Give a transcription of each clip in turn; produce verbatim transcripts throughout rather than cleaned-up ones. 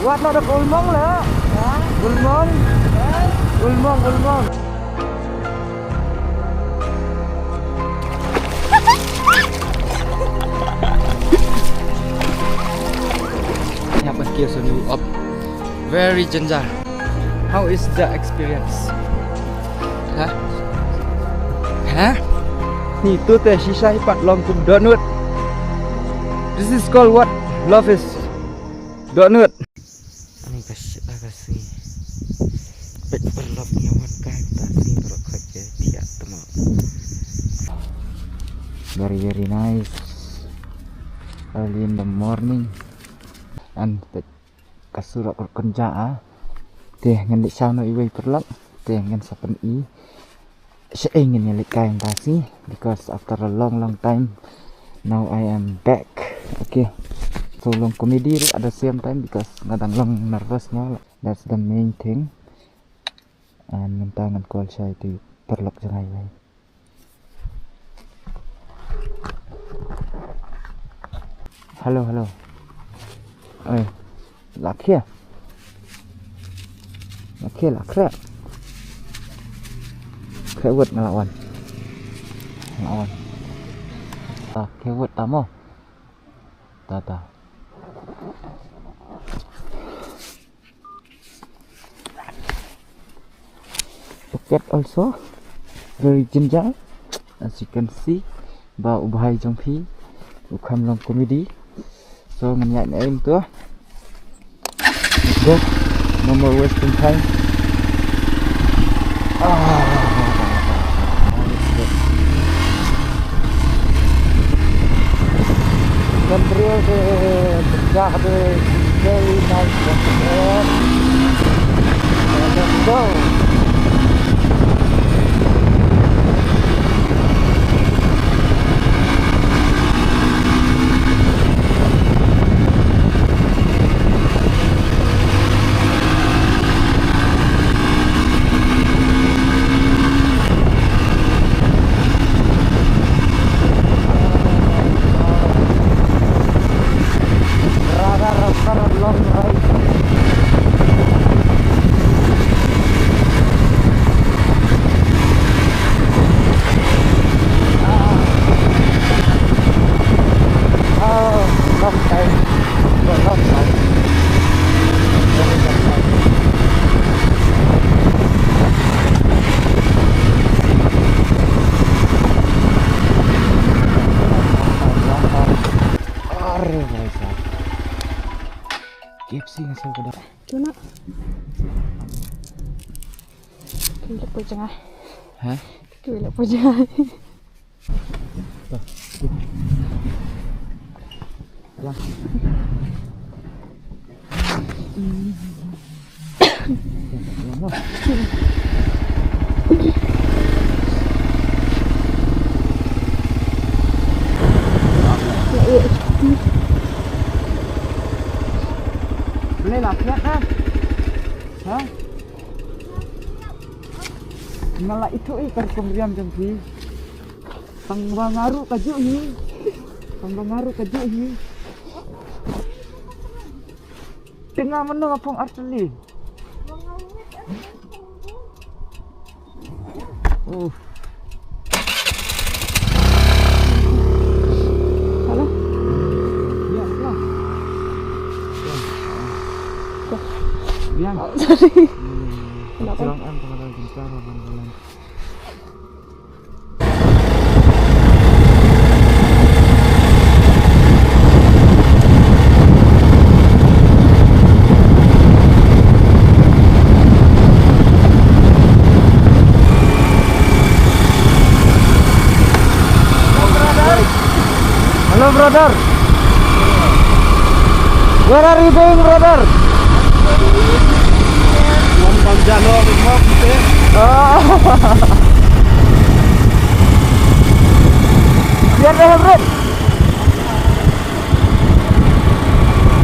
Wat noh da ka Ulmong la. Ulmong. Ulmong, Ulmong. Yap, okay, so new up. Very ginger. How is the experience? Huh? Huh? Ni tu te shisha hi pat long kum donut. This is called what? Love is donut. Ani ka shi-, ka sngi. Peit paralok nga wan kai mynta ka sngi paralok, ka thiah tymmen. Very, very nice. Early in the morning. And peit ka surok ruh kynjah ah. Te ngan leit sha noh iwei paralok. Te ngan sa pyni shaei ngin ïa leit kai mynta ka sngi, because after a long, long time now I am back. Okay. So long comedy ruh at the same time because nga dang long nervous nga. That's the main thing. And mynta ngan call sha ito i paralok jong nga iwei. Hello, hello. Oi. La khie. La khie, la khreh. Khreh wut, nga la wan. Nga la wan. Ta khie wut ta mo. Ta, ta. The cat also very ginger, as you can see, ba u bhai jong phi u kham long comedy. So ngan ïaid na aim tu. Let's go. No more wasting time. Ah. Kan briew de pynjah de very nice. Let's go. Are, bhai sahab. K F C nga sah ka dak. Tuna. Ki lep pujngai. Ha? Ki lep pujngai. Yang. Blei la piat eh. Ha? Nga la ithuh ïa ka rukom riam jong phi. Tang ba nga ruh kajuh hi. Tang ba nga ruh kajuh hi. Te nga mano nga phong artylli. Oh. Hello? Ya, hello. Biang. Oh, sorry. Hmm, kenapa? Kurang em, kalau ada gitar, apa, apa. Hello, brother. Where are you going, brother? Wan bang jalo, wan bang jalo. Oh. Biar dah, bro.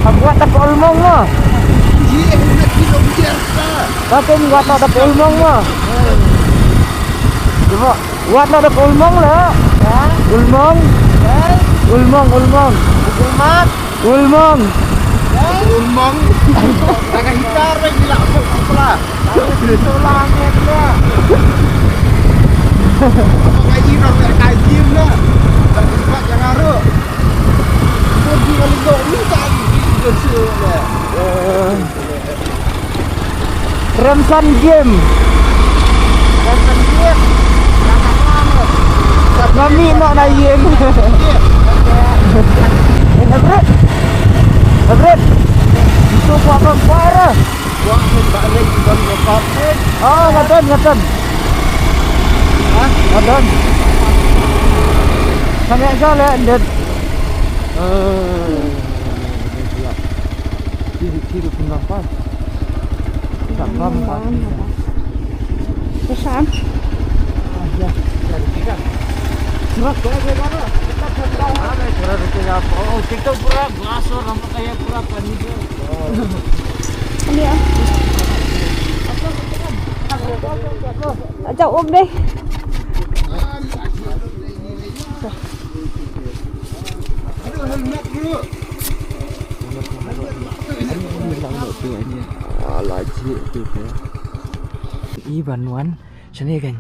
Hap wat da ka Ulmong mo. Ye, lima kilometer ka. Ka kum wat da ka Ulmong mo. Cuba, wat da ka Ulmong la. Ha? Ulmong. Ha? Ulmong, Ulmong. Ulmong. Ulmong. Ha? Ulmong. Taga hitar ba gila, apa pula? Taga hitar lang ya, pula. Apa kaji, apa kaji, pula? Tak sempat yang ngaruh. Kau di balik kau ni tak ada. Remsan Game. Remsan Game. Kami nak naik. Everett. Everett. Itu buat vampire. Buat balik buat vampire. Ah, ngadan, ngadan. Hah? Ngadan. Kami aja lah, and then. Eh. Kiri, kiri pun nampak. Tak nampak. Pesan. Ah, ya. Surat boleh ke mana? Kita surat. Ah, surat itu apa? Oh, kita pura glass or apa kayak pura panik. Ini ya. Ajak Om deh. Alah, cik tu ke. I ban wan shane kan.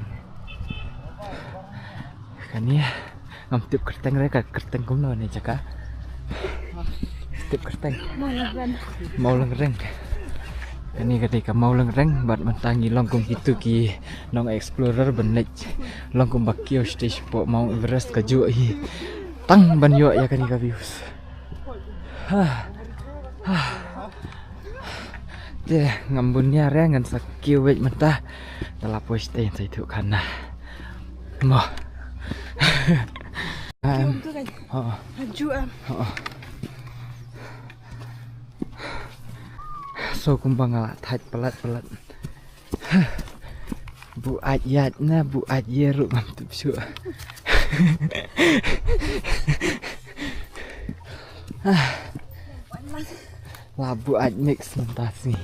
Kane ngam tip kyrteng re, ka kyrteng kumno ne jaka. Tip kyrteng. Mawlyngreng. Kane ka dei ka Mawlyngreng, bad mynta ngi long kum kitu ki nong explorer ban leit long kumba kiew stage shapoh Mount Everest kajuh hi. Tang ban ïoh ïa kane ka views. Ha. Ha. Te ngam bun ïa re, ngan sa kiew beit mynta. Te la poi stage sa ïathuh khana. Mo. Em. Ho. Aju am. Ho. So kumba nga la thait palat palat. Buaid ïaid na buaid ïa ruh ngam tip shuh. La buaid mix mynta sngi.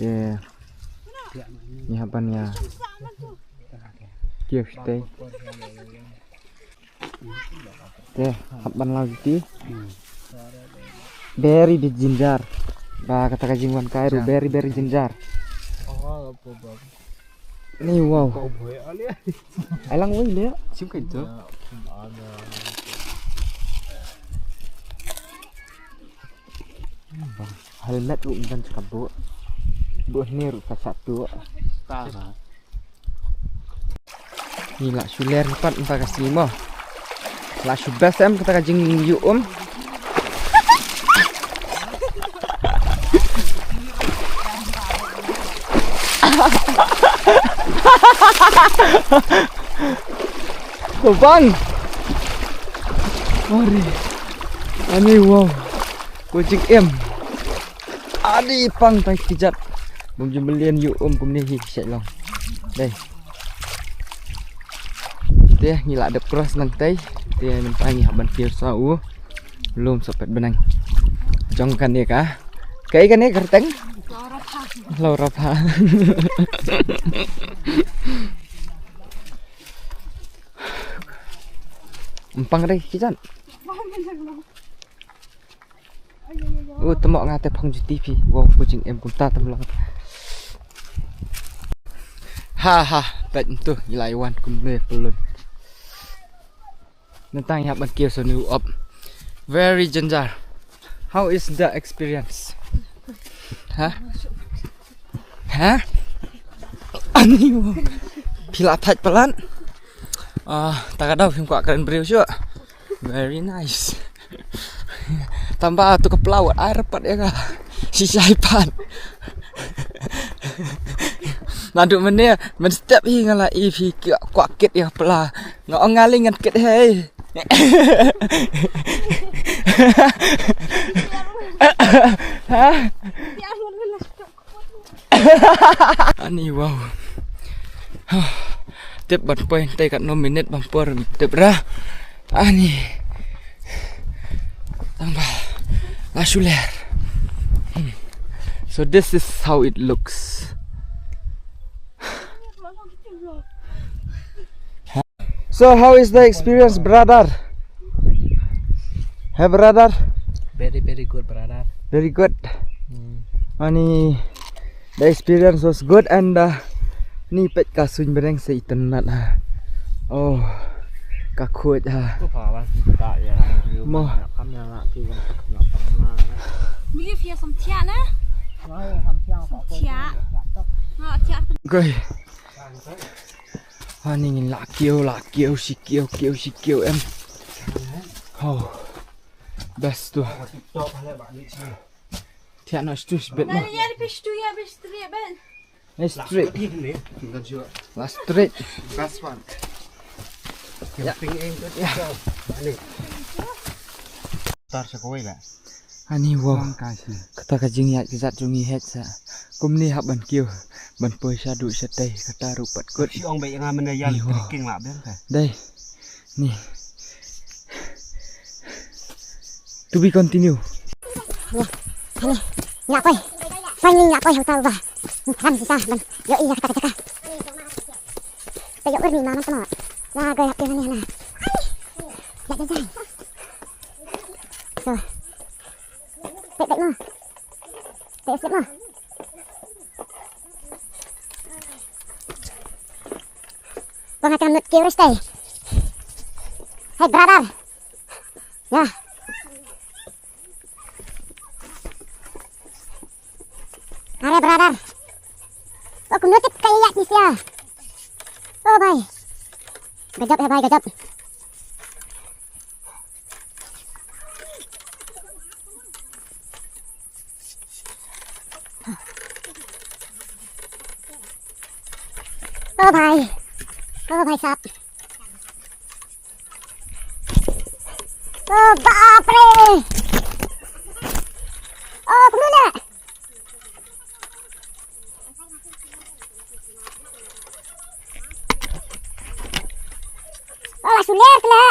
Te ngi hap ban ïa kiew stage. Te hap ban law juti. Very big jinjar. Ba kata ka jingwan kai ruh very very jinjar. Ni wow. Ai lang wei le. Sim kai tu. Helmet ruh ym don sha ka buh. Buh ne ruh ka sat tu. Ngi la shu ler pat mynta ka sngi mo. La shu best em kata ka jingïuh um. Ko bang. Ori. Ani wow. Ko jingim. Ani pang tai kjat. Bym ju mlien ïuh um kumne hi sha long. Dei. Te ngi la dep cross nangtai. Te mynta ngi hap ban kiew sa u lum sa pet bneng. Jong kane ka. Kaei kane ka kyrteng? Laura Pha. Laura Pha. Ym pang dei kjat. U tmo nga te phong juti phi. Wow, ko jingim kumta tam lang. Ha ha, pet ntu ngi la wan kumne pelun. Nangta ngi hap ban kiew sa u op. Very danger. How is the experience? Ha? Ha? Ani wow. Phi la thait palat. Ah, ta ka daw phim kwah kren briew shuh. Very nice. Tang ba tu ka pla wat ai rapat ïa ka. Shisha hi pat. Naduh mynne, mynstep hi nga la i phi kwah kit ïa ka pla. Nga ong nga lei ngan kit hi. Ha? Ani wow. Tip ban poi tai kat no minit ban por tip ra. Ani. Tang ba. La shu ler. Hmm. So this is how it looks. So how is the experience, brother? Hey, brother. Very, very good, brother. Very good. Hmm. Ani, the experience was good and, uh, ni pet ka suiñ bneng sa itynnad ha. Oh, ka khuid ha. Ko pha ba ta ïa la. Mo. Kam ïa la ki wan ka na kam na. Will you feel some tea na? Some tea. Nga tea. Koi. Ani ngin la kiew, la kiew, shi kiew, kiew, shi kiew em. Oh. Best tu. Thiah na stu sbet ma. Nani ya di pish tu ya, pish tu ya ben. Eh, straight. La straight. Best one. Ya. Ping eng tu. Ya. Ani. Tar sa kawai la. Ani wow. Wan kai shi. Kata ka jingïaid ka jat jong ngi heh sa. Kumne hap ban kiew ban poi shaduh shatei kata ruh pat kut. Shi ong ba ïa nga mynne ïa. Ani wow. Trekking la beng ka. Dei. Ni. To be continue. Ni. Ani. Ïa poi. Finally ïa poi ha uta u ba. Ni kram shisha ban ïohi ïa kata ka jaka. Te ïoh ur ni ma man tama. La go ïa poi mane hana. Ïa jai jai. So. Peit, peit mo. Peit slip mo. Ba nga tang nud kiew restei. Hey brother. Ya. Are brother. Oh, kumno tip ka ïa ni sia. Oh bhai. Gajab hai bhai, gajab. Oh bhai. Oh bhai sahab. Oh bap re. Oh kumno na. Oh la suler kena.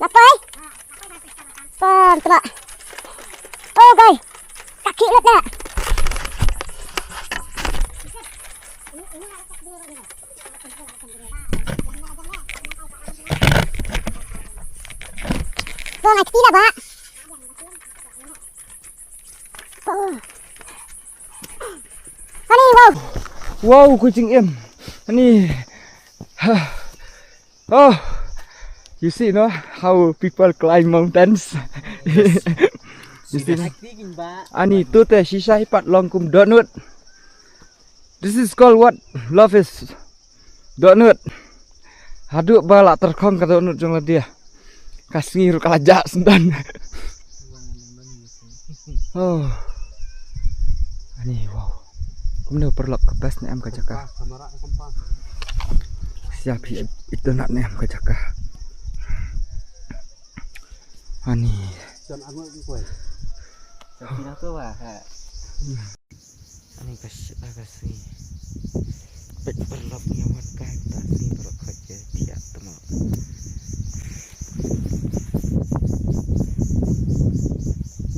Lapoi. Pam tebak. Oh gai. Kaki lut na. Pam kaki lah bak. Oh. Ani wow. Wow, kucing em. Ani. Ha. Oh, you see, no, how people climb mountains? Yes. You see, no? Ani tu te shisha hi pat long kum donut. This is called what? Love is Dohnud. Haduh ba la tyrkhong ka dohnud jong lade. Ka sngi ruh ka la jah syndon. Oh. Ani, wow. Kumno paralok, ka best ne em ka jaka? Sia phi itynnad ne em ka jaka? Ani. Ani ka shi-, ah, ka sngi. Peit paralok, ngi wan kai mynta ka sngi baroh khoit ka thiah tymmen.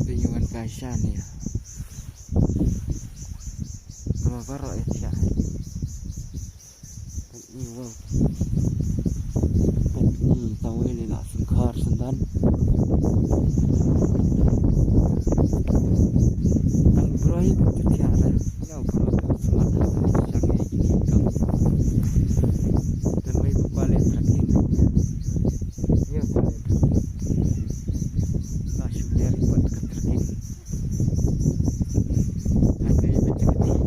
Ngi wan kai sha ne. Tymmen baroh ka thiah. Peit ni, wow. Peit ni, tawei ne la sngewkhar syndon. Tang bro hi pun tu tiara. Ina bro tu smat ha shang hi ni kam. Tang wei pun kwale trakin. Ina kwale trakin. La shu ler pat ka trakin. Ane peit ka trakin.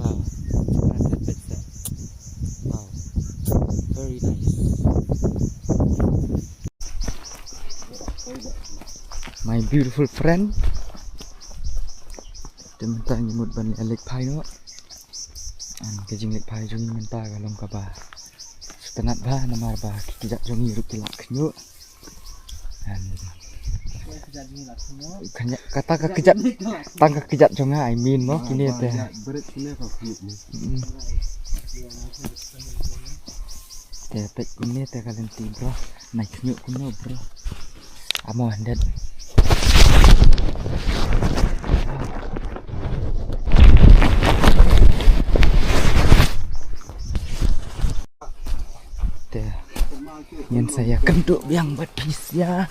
Wow. Wow. Very nice. My beautiful friend. Te mynta ngi mut ban leit phai noh. An ka jingleit phai jong ngi mynta ka long kaba sngewtynnat bha namar ba ki kjat jong ngi ruh ki la khñiuh. Kata ka kjat, tang ka kjat jong nga, I mean, mo, kine te. Mm. Te peit kumne te ka lynti, bro. Nai khñiuh kumno, bro. Amo handet. Te ngin sa ïa kynduh biang bad phi sia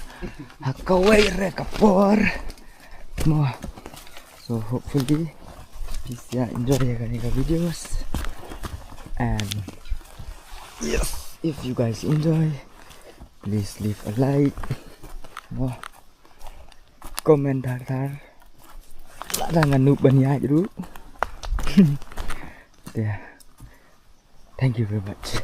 ha kawei re ka por. Mo. So hopefully phi sia enjoy ïa kane ka videos. And yes, if you guys enjoy, please leave a like. Mo. Comment thar thar. Lada nga noob ban ïaid ruh. Yeah. Thank you very much.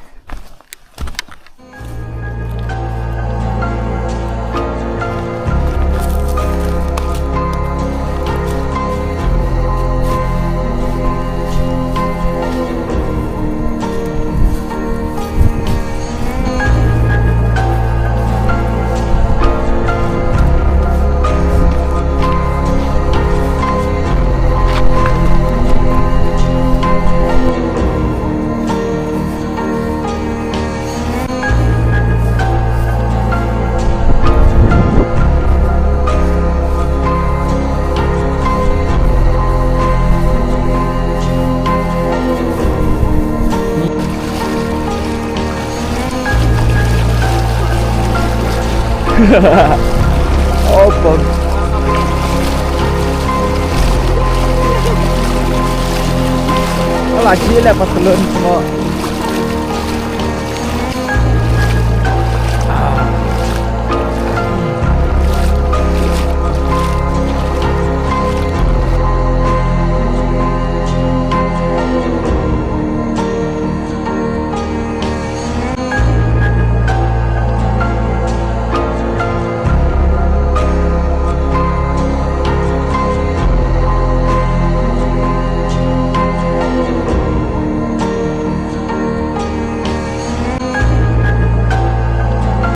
Oh, bang. Ala, gila patlun semua.